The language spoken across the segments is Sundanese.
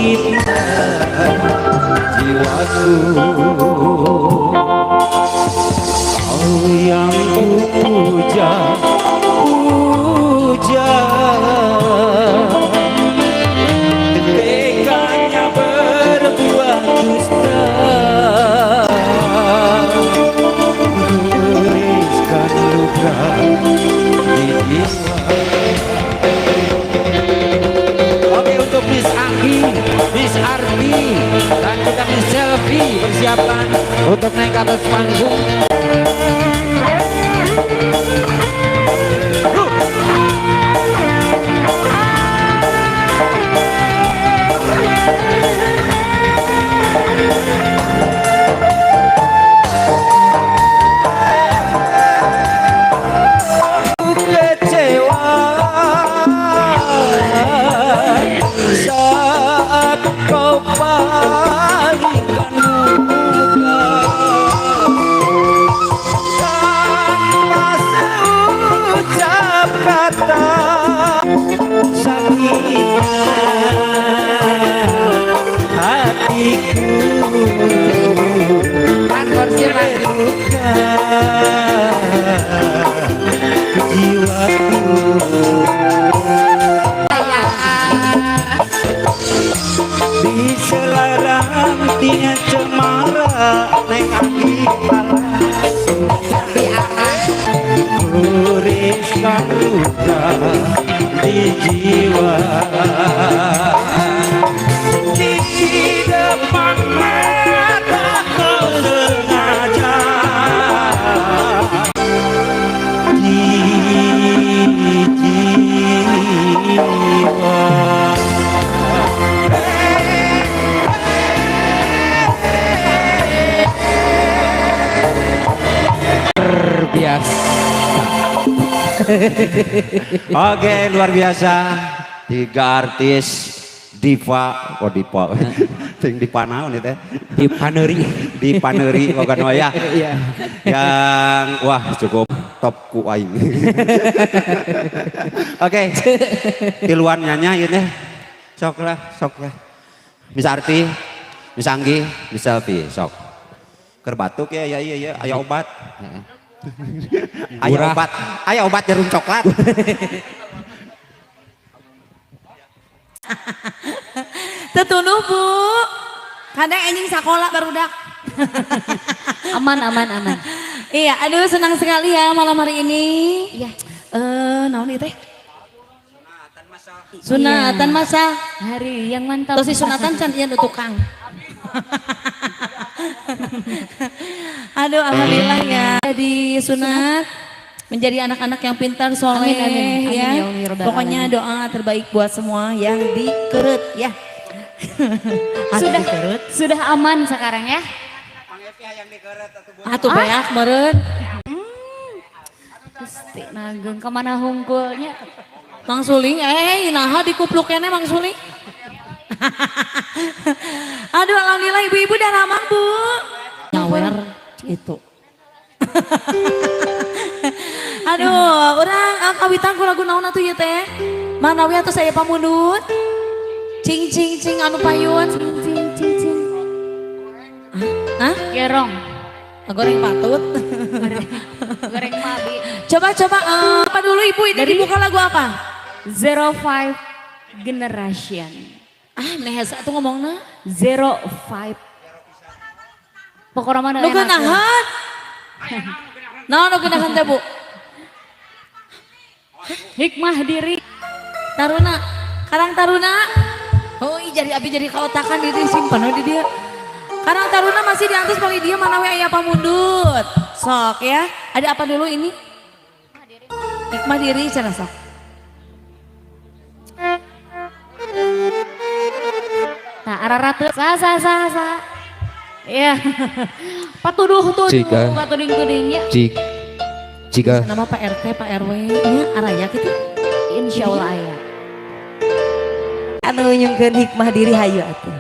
Sakitnya jiwaku. Kau yang kupuja puja, teganya berbuat dusta, goreskan luka di jiwa. Oke, untuk Miss Anggi, Miss Arti, dan juga Miss Selfie persiapkan untuk naik ke atas panggung. Kecewa saat kau palingkan muka tanpa seucap kata. Sakitnya hatiku Kan kursi lagi. Terluka jiwaku. Di selarantinya cemara, Neng Anggi goreskan luka di jiwa. Di depan mata kau sengaja di jiwa. Biasa. Oke, luar biasa. Tiga artis diva, oh diva. Ting diva naon itu teh? Di paneuri. Di paneuri pokoknya ya. Iya. Yang wah cukup top ku aing. Oke. Tiluan nyanyi ini. Sok lah, sok lah. Miss Arti, Miss Anggi, Miss Selfie, sok. Keur batuk ya, ya iya ya, aya obat. Aya Murah. Obat, aya obat jarum coklat. Tetunuh, Bu. Kadang anjing sekolah barudak. Aman, aman, aman. Iya, aduh, senang sekali ya malam hari ini. Iya. Eh, naon ieu teh? Sunatan masa. Hari yang mantap. Terus si sunatan can ieu nu tukang. Aduh, alhamdulillah ya. Di sunat menjadi anak-anak yang pintar, soleh, Amin, amin. Amin, ya. ya Allah, ya Rabbal Pokoknya alamin. Doa terbaik buat semua yang dikeret ya. Atuh Sudah dikeret. Sudah aman sekarang ya. Atuh beak meureun. Gusti nageng kemana hungkulnya. Mang Suling, eh, naha dikupluk keneh, Mang Suling. Aduh, alhamdulillah ibu-ibu dan ramah, Bu. Nyawer itu. Aduh, urang kawitan ku lagu naon atuh ieu teh? Mana we atuh saya pamundut? Cing cing cing anu payun. Cing cing cing cing. Hah? Gerong. Goreng patut. Goreng mabi. Coba coba apa dulu, Ibu, ini dibuka lagu apa? 05 Generation. Ah, meh hese atuh ngomongna. 05. Pokoknya mana Nu enak. geunahan. Naon nu geunahan teh, Bu? Hikmah diri. Taruna, Karang Taruna. Oh, ih, jadi abi jadi kaotakan di simpan di dia. Karang Taruna masih diantos panggil dia, mana we aya pamundut. Sok ya. Ada apa dulu ini? Hikmah diri cenah, sok. Nah, arah sa sa sa sa. Iya. Patuduh tuduh, Jika. Patuding tudingnya. Jik jika Nama Pak RT, Pak RW, nya araya gitu. Insya Allah aya. Anu nyungkeun hikmah diri, hayu atuh.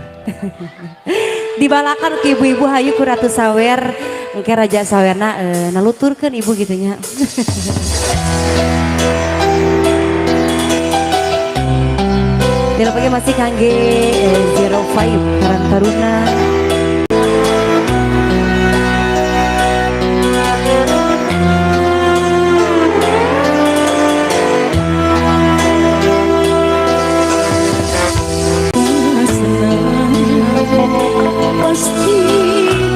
Dibalakan ke ibu-ibu, hayu ku Ratu Sawer, engke Raja Sawerna naluturkeun ibu gitu nya. Tilapagi masih kangge 05 Karang Taruna. Pasti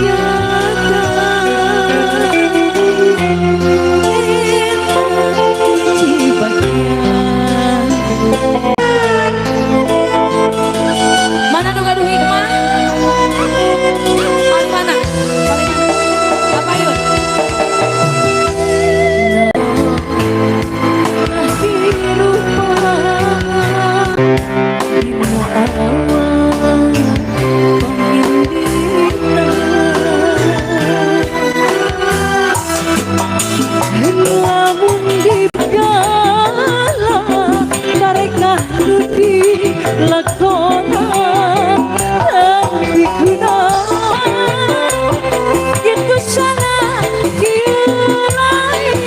nyata kunci bagian. Mana nu gaduh hikmah? Paling mana? Paling mana? Apa yuk? Lamun digala karek nu dilakonan tapi kunaon kitu sana kieu lain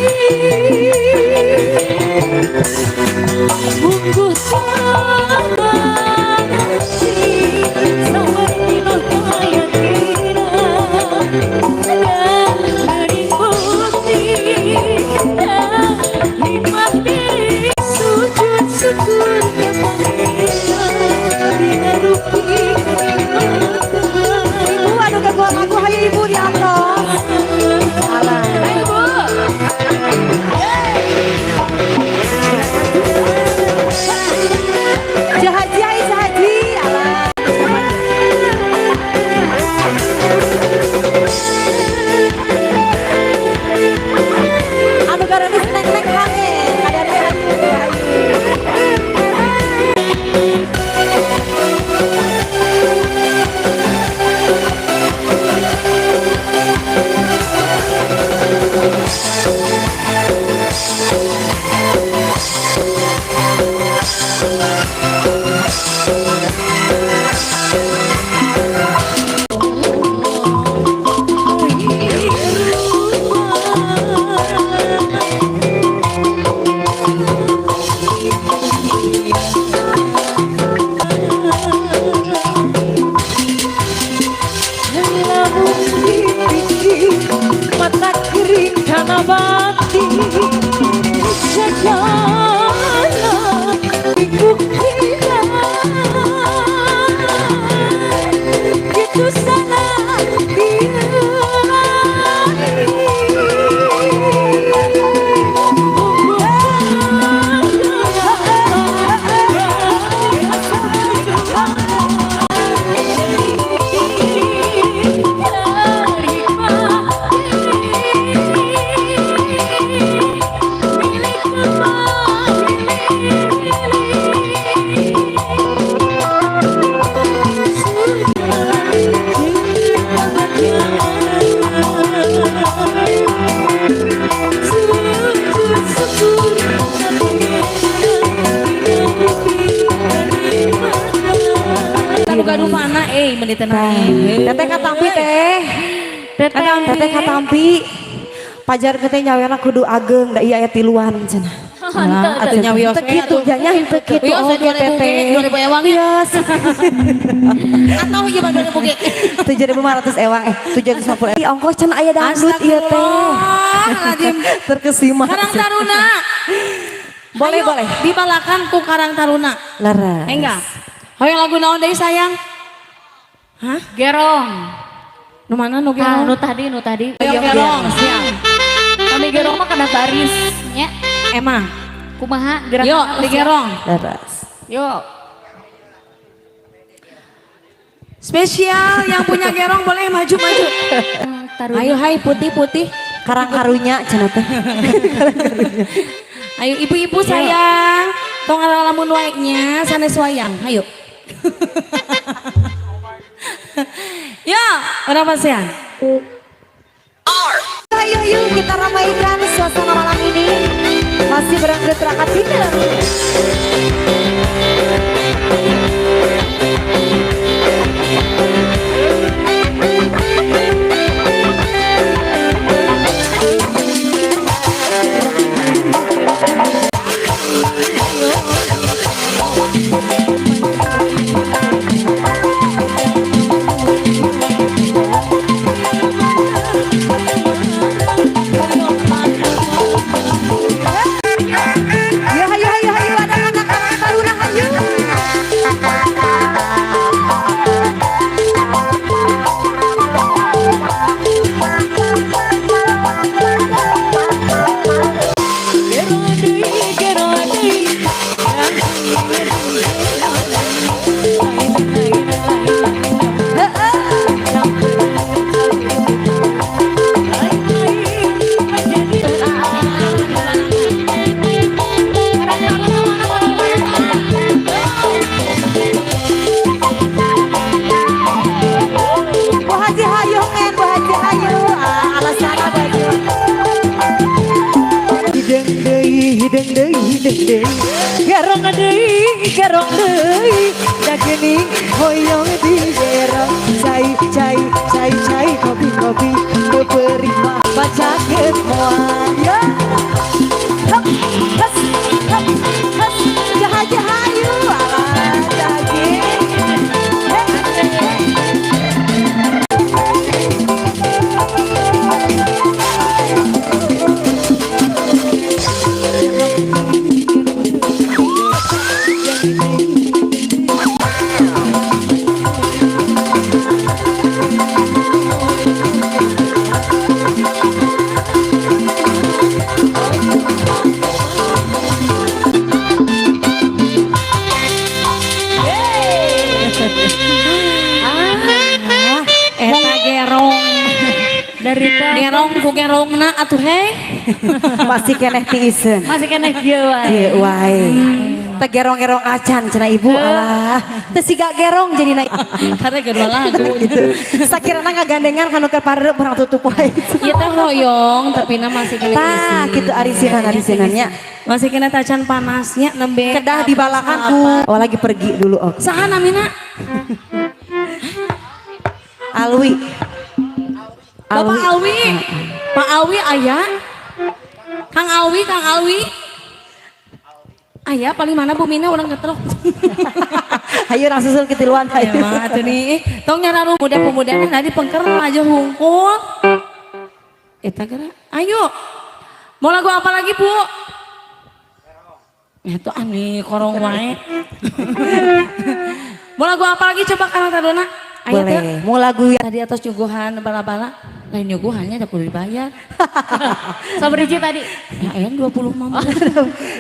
bungkus sujud syukur ka Pangeran dina rupi. Ibu anu kagungan lagu, hayu Ibu di atas. Alah. Ayo, Bu. Jahaji, hayu Jahaji. Alah. Anu garanis neng-neng hange, kadare hayu, hayu. Lamun dipikir mata kering karena batin segala dibuktikan itu salah. Anu gaduh mana eh menit tenang. Teteh katampi teh. Teteh. Teteh katampi. Pajar teh nyawerna kudu ageng da ieu aya tiluan cenah. Atuh nyawios Teu kitu nya, teu kitu Wios oge teteh. 2000 ewang ya. Wios. Atau ieu mah 2000 ge. 7.500 ewang, eh, 750. Ih, ongkos cenah aya dangdut ieu teh. Astagfirullahaladzim. Terkesima. Karang Taruna. Boleh, Ayo, boleh. Dibalakan ku Karang Taruna. Leres. Enggak. Hoyong lagu naon deui, sayang? Hah? Gerong. Nu mana nu Ah, gerong? nu tadi, nu tadi. Hoyong gerong, siap. Kami gerong mah kena baris nya. Emang. Kumaha gerakan? Yuk, digerong. Leres. Yuk. Spesial yang punya gerong boleh maju-maju. Taruna. Ayo hai putih-putih. Karang karunya cenah teh. Ayo ibu-ibu sayang. Tong ngalamun wae nya sanes wayang. Ayo. Ya, urang pasihan. Ayo yuk kita ramaikan suasana malam ini. Masih berangkat Rakatina. Gerong deui da geuning hoyong digerong. Cai cai cai cai kopi kopi nu perih mah bacakeun moal ya. Hop, has, hop, has, jaha jaha hayu alah daging. Hey, hey. Ah, Eta gerong. Dari tadi Gerong ku gerongna atuh hei. Masih keneh tiiseun. Masih keneh kieu wae. Kieu wae. Teu gerong-gerong acan cenah ibu alah. Teu siga gerong jadi na. Karena kedua lagu. Gitu. Sakirana ngagandengan kanu keur pareup urang tutup wae. Ieu teh hoyong tapi na masih kena Tah kitu arisinan arisinannya. Masih kena tacan panasnya nembe. Kedah dibalakan ku. Oh lagi pergi dulu oke. Saha namina? Alwi. Bapak Alwi. Pak Alwi aya. Kang Alwi, Kang Alwi. Aya paling mana Bu Mina urang ketrok. Hayu langsung susul ketiluan Ya hayu. mah atuh nih. Tong nyararu muda-pemuda tadi pengker aja hungkul. Eta geura. Ayo. Mau lagu apa lagi, Bu? Ya tuh aneh korong wae. Mau lagu apa lagi coba Karang Taruna? Ayo Boleh. teh. Mau lagu yang Tadi atas nyuguhan bala-bala. Lain nyuguhannya ada kudu dibayar. Sabar hiji tadi. Ya ayang 20 mah.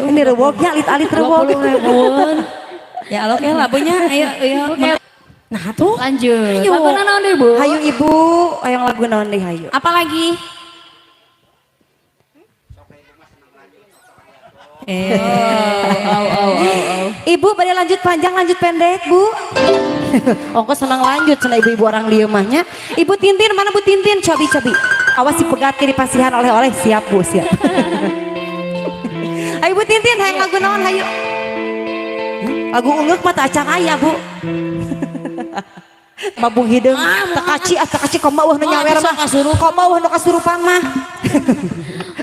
Ini rewoknya alit-alit rewok. 20 ribuan. Ya Allah, oke lagunya ayo ayo. Nah tuh. Lanjut. Ayo. Lagu naon deui, Bu? Hayu ibu, ayo lagu naon deui hayu. Apa lagi? Eh, Oh, oh, oh, oh. Ibu pada lanjut panjang lanjut pendek bu. Ongkos senang lanjut cenah ibu-ibu orang lieu mahnya. Ibu Tintin mana Bu Tintin? Cobi cobi. Awas si pegat di pasihan oleh-oleh siap bu siap. Ayo Bu Tintin hayang lagu naon hayu. Lagu ungeuk mah teu acan aya bu. Mabung hideung tekaci ah tekaci komo eueuh nu Oh, nyawer bisa mah. kasurupan. Komo eueuh nu kasurupan mah.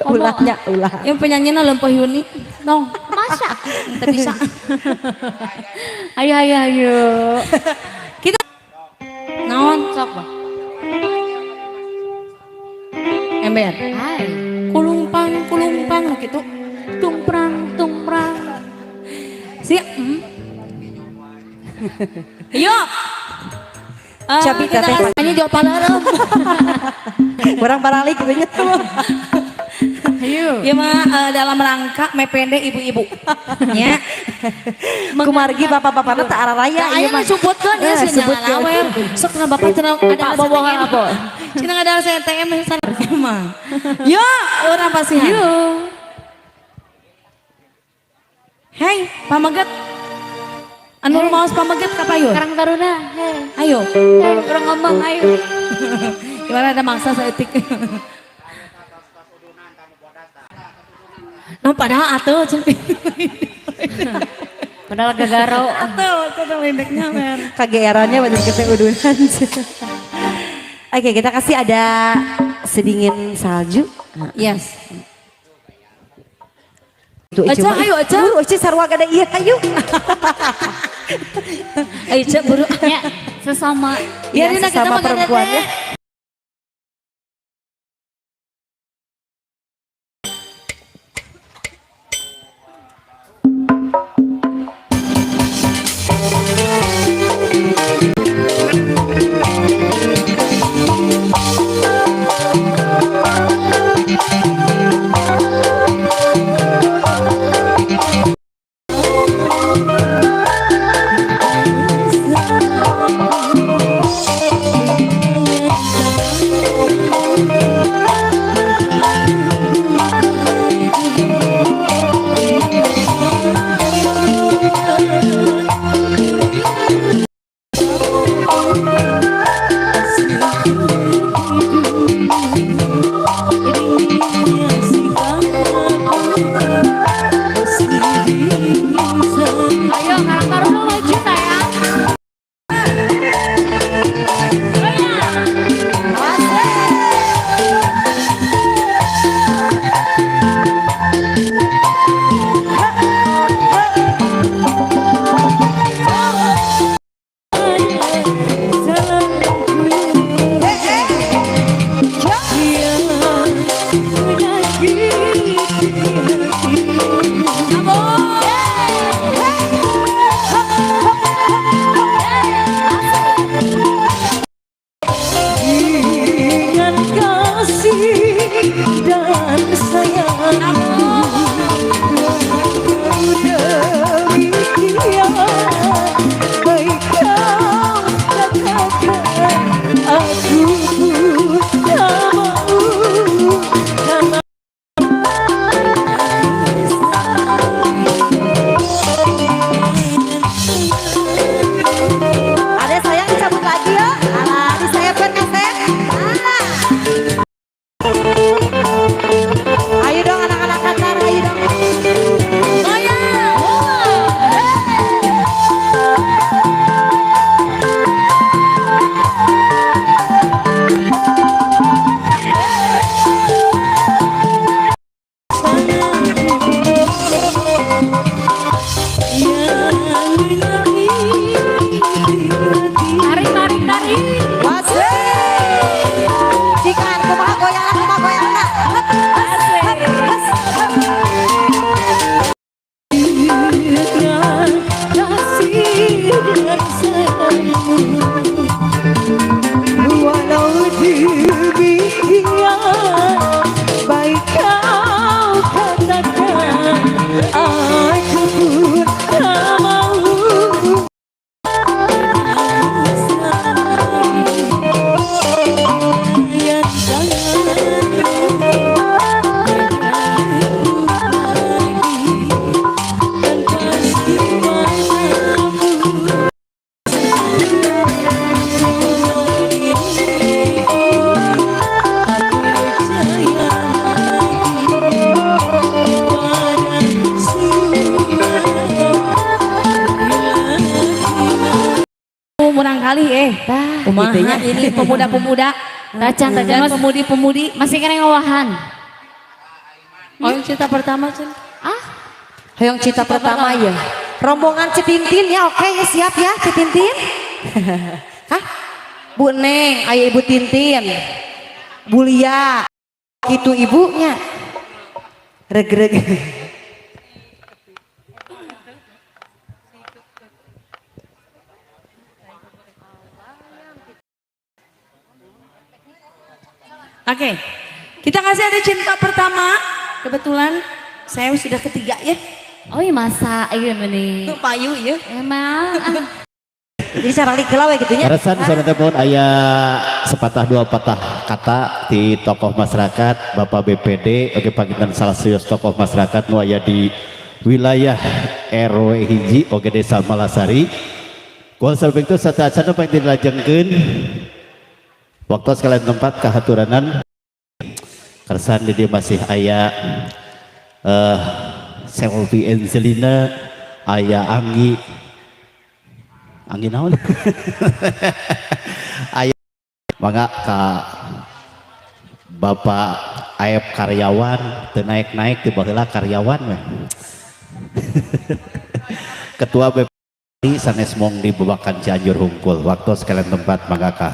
Ulahnya ulah. Yang penyanyinya Lempeh Yuni. Tong, Masa? kita bisa. Ayo ayo ayo. Kita naon? Sok, Bang. Ember. Hai. Kulumpang, kulumpang nu kitu. Tungprang tungprang. Siap. Yuk. Eh, Cabi kita teteh. nyanyi jawab palarem. Urang baralik gitu nya. Ayo. Ya mah dalam rangka mepende ibu-ibu. Ya. Kumargi bapak-bapakna teu araraya Nah, ieu ayo mah sebutkeun ya Eh, sih sebutkeun. lawer. Sok na bapak cenah ada Pak bobohan apa? Cenah ada ATM mah. Yo, urang pasihan. Yuk. Hei, pameget. Anu maos pameget kapayun? Karang Taruna. Hei. Ayo. Hei, urang ngomong ayo. Gimana ada maksa seetik. Nah, padahal atuh cenah. Padahal gagaro. Atuh, atuh lendeknya mer. KGR-nya bener kita udunan. Oke, kita kasih ada sedingin salju. Yes. Tuh, Aca, mah. ayo, Aca. Buru, Aca sarua gada iya, ayo. Ayo cek buru. Ya, sesama. Ya, Ya, Rina, kita sesama mah gak ada perempuan teh. ya. Kumaha goyangna, kumaha goyangna. Hup, hup, hup, hup. Kasih dan sayang walau demikian baik kau katakan aku pun tak mau. Yang lagi dan pasti matamu. Aku percaya lagi pada semua. Murang kali Tah, kumaha gitu nya. ini pemuda-pemuda Tacan, tacan. dan pemudi-pemudi. Masih kena ngawahan. Oh, yang cerita pertama, Cen. Ah, Hoyong cinta pertama ya. Rombongan Citintin ya, oke ya, siap ya Citintin. Hah? Bu Neng, ayo Ibu Tintin. Bu Lia. Gitu ibunya. Reg-reg. Oke. Kita kasih ada cinta pertama. Kebetulan saya sudah ketiga ya. Oh iya masa, iya meni. Tuh payu ya. Emang, ah. Jadi saralik heula we gitu nya. Kaleresan sore teh pun aya sepatah dua patah kata di tokoh masyarakat Bapak BPD, oke, panginten salah satu tokoh masyarakat nu aya di wilayah RW 1 oke Desa Malasari. Kual sabeng itu sateuacan pang dilajengkeun waktu sekalian tempat kahaturanan kersan di dieu masih aya Selvi Angelina, aya Anggi. Anggi naon? Aya, mangga ka Bapak Aep karyawan teu naik-naik ti baheula karyawan we. Ketua BPD sanes mong di Babakan Cianjur hungkul. Waktu sekalian tempat mangga ka.